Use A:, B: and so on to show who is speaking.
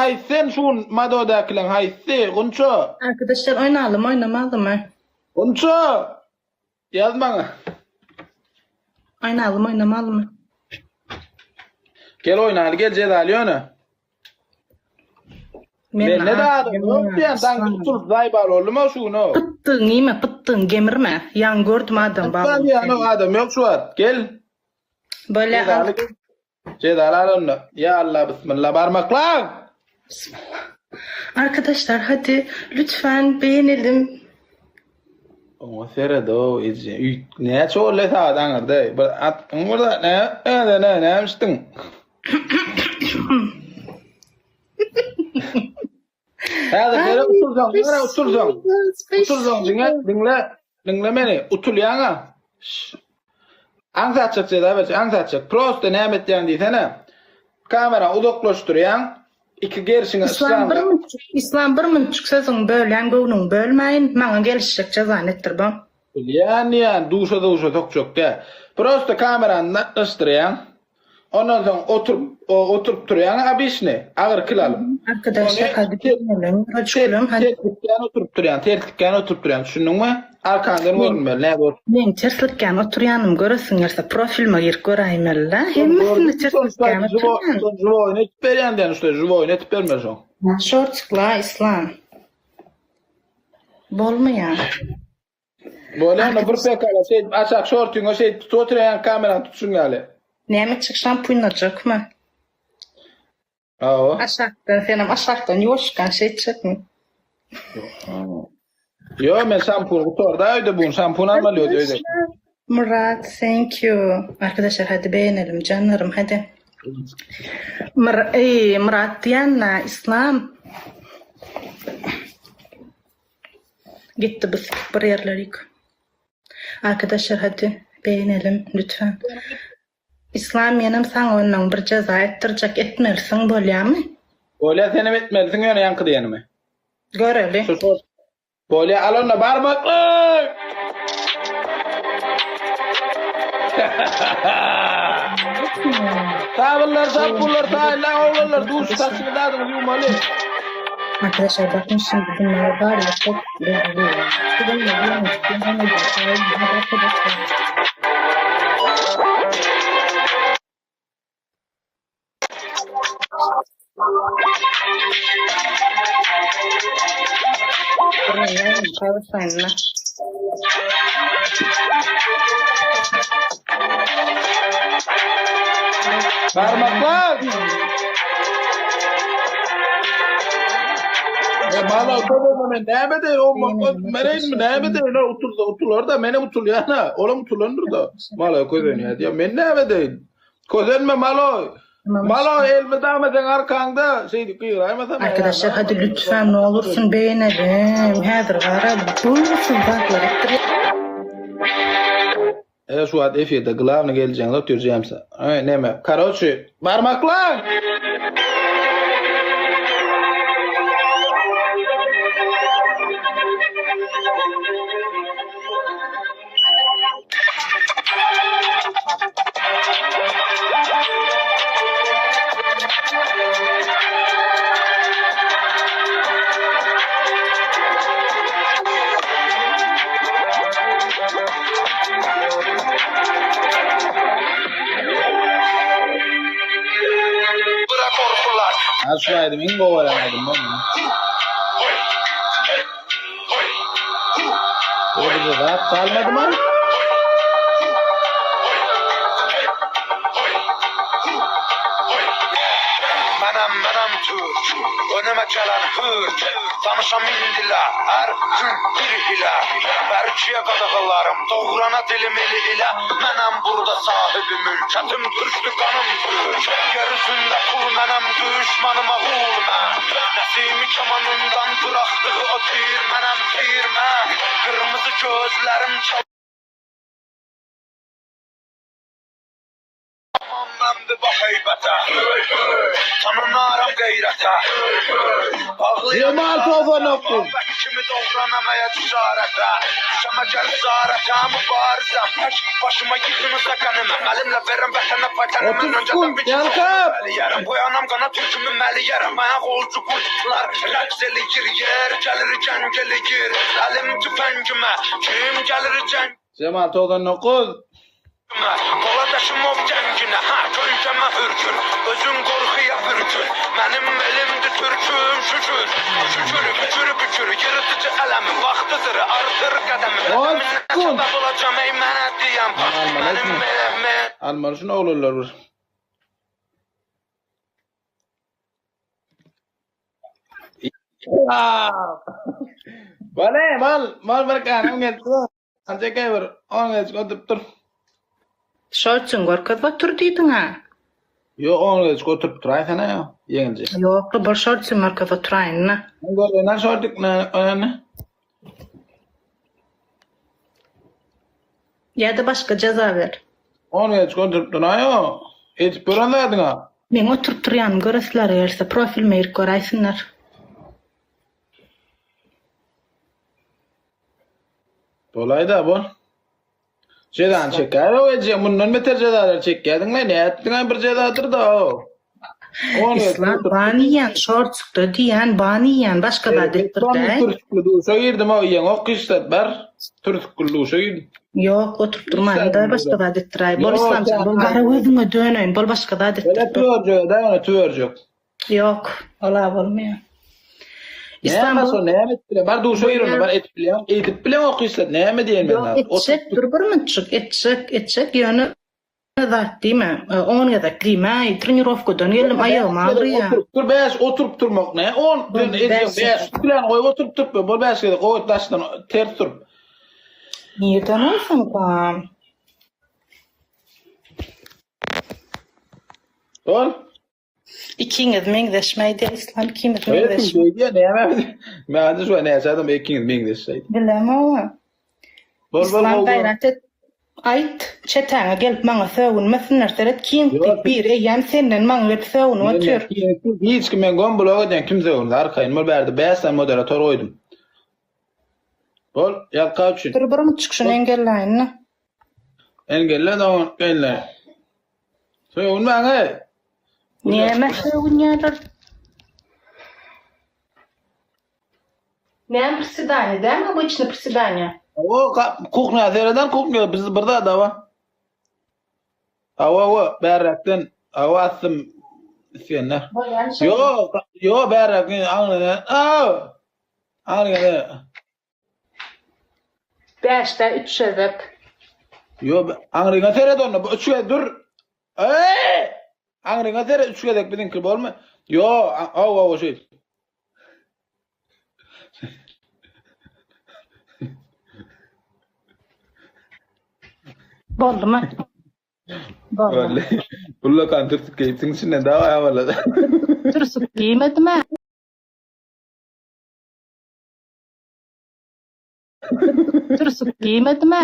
A: haýsy sen şu gün Madodäkileň haýsy? Gunça.
B: Arkadaşlar oýnalymy oýnamalymy?
A: Gunça! Ýaz maňa.
B: Oýnalymy oýnamalymy?
A: Gel oýnaly gel jezaly ýöne.
B: Men
A: Mende de adam ýok diýen daňda tutulyp zaýbal boldum o şu gün o.
B: Pytdygyňy iýme, pytdygyňy gemirme. Ýaňy gördüm adam bar.
A: Aslan diýen o adam ýok şu wagt. Gel.
B: Bolýa al.
A: Jezaly gel. Jezaly al onda. Ýa Allah bismillah barmaklar.
B: Bismillah. Arkadaşlar hadi lütfen beğenelim.
A: Oňa sered-ow eje. Üýt näçe boldy sagat aňyrda? Bir atdyň bir zat näme näme näme näme içdiň? Häzir seret utursaň, nere utursaň? Utursaň diňe diňle, diňle meni, utulýaň-a. Şş. Aňsatjak jeza berjek, aňsatjak. Prosta näme etýäň diýsene. Kamera uzaklaşdyrýaň, iki gerşiňe
B: Islam bir
A: yşlaňda.
B: minutjyk, Islam bir minutjyk sözüňi bölýän, göwnüňi bölmäýin, maňa gelişjek jezany etdir bom.
A: Bilýän diýýän, duşa-duşa sokjak däl. Prosta kamerany yşdyrýaň. Ondan soň oturyp oturyp turýaň obişni, agyr kil alyp.
B: Arkadaşlar hadi görmeliň, höçgülüm hadi.
A: Terslikgän oturyp turýaň, terslikgän oturyp turýaň, düşündiňmi? Arkaňdan görünmeli, nädip otur.
B: Meň terslikgän oturýanymy göresiň gelse profilime girip göräýmeli-dä. Hemmesinde terslikgän oturýan.
A: Şol žiwoýny etip berýän diýen şo žiwoýny etip bermeli şoň.
B: Şortikla Islam. Bolmaýar.
A: Bolýa onda bir pekala şeýdip aşak şortyňa şeýdip tutup oturýaň kamerany tutuşyň ýaly.
B: Näme etjek şampunlajakmy?
A: Hawa.
B: Aşakdan senem aşakdan ýuwaşkan şeýtjekmi?
A: Ýok men şampun gutarda öýde bu gün şampun almaly öýde öýde.
B: Murat thank you. Arkadaşlar hadi beğenelim canlarım hadi. Mur ey Murat diýen Islam. Gitdi bu sikip bir ýerlerik. Arkadaşlar hadi beğenelim lütfen. Islam menem saňa ondan bir jeza etdirjek etmelisiň bolýamy?
A: Bolýa senem etmelisiň ýöne ýaňky diýenimi.
B: Göreli.
A: Şu şor. Bolýa al onda barmaklyk. Sabynlar, şampullar taýynlaň oglanlar, duş saçyňyzy zadyňyzy ýuwmaly.
B: Arkadaşlar bakın şimdi bunlar var ya çok belli. Arkadaşlar.
A: Barmaklar! E mala oturma men näme deýin o mereýinmi näme deýin o utulsa utular da menem utulýan ha olam utulandyr da mala közenýär diýýär men näme deýin közenme malo malo elmydama seň arkaňda şeýdip gygyraýmasam
B: Arkadaşlar hadi lütfen ne olursun beğenelim. Häzir gara duýgusyz zatlar etdirýär.
A: E şu wagt efirde glawny geljeňiz otyr jemsa. E neme? Karoçi, barmaklar! Ha şu aýdym iň gowy bolan aýdym bolmy? O bir zat galmadymy?
C: Mənəm, mənəm türk, önümə gələn hürk Danışam indilə, hər gün bir hilə Bərkiyə qadağalarım, doğrana dilim eli ilə Mənəm burada sahibi mülkətim türkdür, qanım türk Yer üzündə qul mənəm, düşmanıma qul mən Nəsimi kamanından buraxdığı o tir Mənəm tir mən, qırmızı gözlərim çal Aman mən bir bax heybətə. Tanınaram qeyrətə Ağlayan
A: 26 99.
C: Kimi doğranam əyə ticarətə Düşəm əgər zarətə Mübarizəm tək Başıma yığınıza qəniməm Əlimlə verəm vətənə paytənimə
A: 30
C: Öncədən
A: sekund,
C: bir
A: Yalkap.
C: Əliyərəm Qoyanam qana türkümü məliyərəm Mənə qolcu qurtlar Rəqs eləyir yer Gəlir cəng eləyir Əlim tüfəngimə Kim gəlir cəng
A: Cemal 99.
C: Poladaşımov cənginə, hə, kölgəmə hürkür, özün qorxuya bürkür. Mənim elimdir türküm, şükür. Şükür, bükür, bükür, yırtıcı ələmi, vaxtıdır, artır qədəmi.
A: On
C: Vətəminə
A: sekund.
C: səbəb olacam, ey mənə deyəm.
A: Alma,
C: Mənim
A: etme.
C: elimi
A: Almalı şunu olurlar bir. Bale, bal, bal bir kanım geldi. Anca bir 10 geç oturup dur.
B: Şortsun görkez otur diýdiň ha.
A: Yo 10 geç oturup dur sana ya. Yengilce.
B: Ýok, bir şortsun görkez oturaýyn.
A: Ben görünen şortuk ne önemli.
B: Ýa-da başga jeza ber.
A: 10 geç oturup dur ayo. Hiç gören verdin ha.
B: Men oturup durýan göresler gelse profil meýir göräýsinler.
A: Dolay da bu. Cezanı çeker o ece. Bundan beter cezalar çekerdin lan. Ne ettin ha bir cezadır da o. 10 geç
B: İslam
A: oturup
B: bany ýen, şortsukda diýen, bany ýen, başga zat etdir dä.
A: Türklü duşa girdim o yen ok işte ber. Türklü duşa girdim.
B: Ýok, oturup durmaýyn da başga zat etdiräý. Bol
A: Ýok,
B: İslam,
A: sen-
B: bol gara gözüňe döneýin, bol başga zat
A: Öyle
B: etdir.
A: tüvercek, da öyle tüvercek.
B: Ýok, ola bolmaýar.
A: İslam
B: İslam
A: sonra ne ettiler? Bar duşa girdim, bar et bilen, edip bilen ok işte. Ne mi diyen ben
B: Ýok,
A: lazım.
B: etjek, dur bir minutjyk, etjek, etjek, ýöne zat diýme. 10 gezek diýme, trenirovkadan geldim, aýagym agyrýar.
A: Oturup dur, beş oturup durmak ne? 10
B: Bol
A: edeceğim,
B: beş
A: beş bilen koyup oturup dur. Bol beş gezek koyup taştan ters durup.
B: Nirden olsun kam?
A: Bol.
B: Ikiňiz meňzeşmeýdi, İslam ikimiz
A: Öyle
B: meňzeş.
A: şey diye ne mi? Ben de şu an ne yaşadım ikiniz meňzeşseydi.
B: Bilem owa.
A: Bol bol
B: İslam
A: bol.
B: gaýrat et. Aýt, çetäňe gelip maňa sögünmesinler, seret kim
A: Ýok.
B: diýip bir eýem senden maňa gelip sögünip otyr.
A: Hiç kim ben gon blog edýän kimse ýok. Arkaýyn bol berdi. 5 tane moderator goýdum. Bol, ýalka üçin.
B: Dur bir mutçuk şunu engelläýin.
A: Engelle de on, elle. Sögünmäň ey.
B: Näme sögünýärler? Näme приседание, да? Обычно приседание.
A: O kuhnya sereden kuhnya biz burada da var. Awa wa berrekden awa attım iskenler.
B: Bolýan şey.
A: Yo yo berrekden aňladan. Aw. Aňladan.
B: 5-de 3 gezek.
A: Yo aňryňa seret onda. Bu üç gezek dur. Ey! Aňryňa seret üç gezek biziňki bolma. Yo aw aw şey.
B: Boldumy? Boldy.
A: Vallahi. Bulla kan türsük geyipsin içinden daha havalı.
B: Türsük giýmedim ha. Türsük giýmedim ha.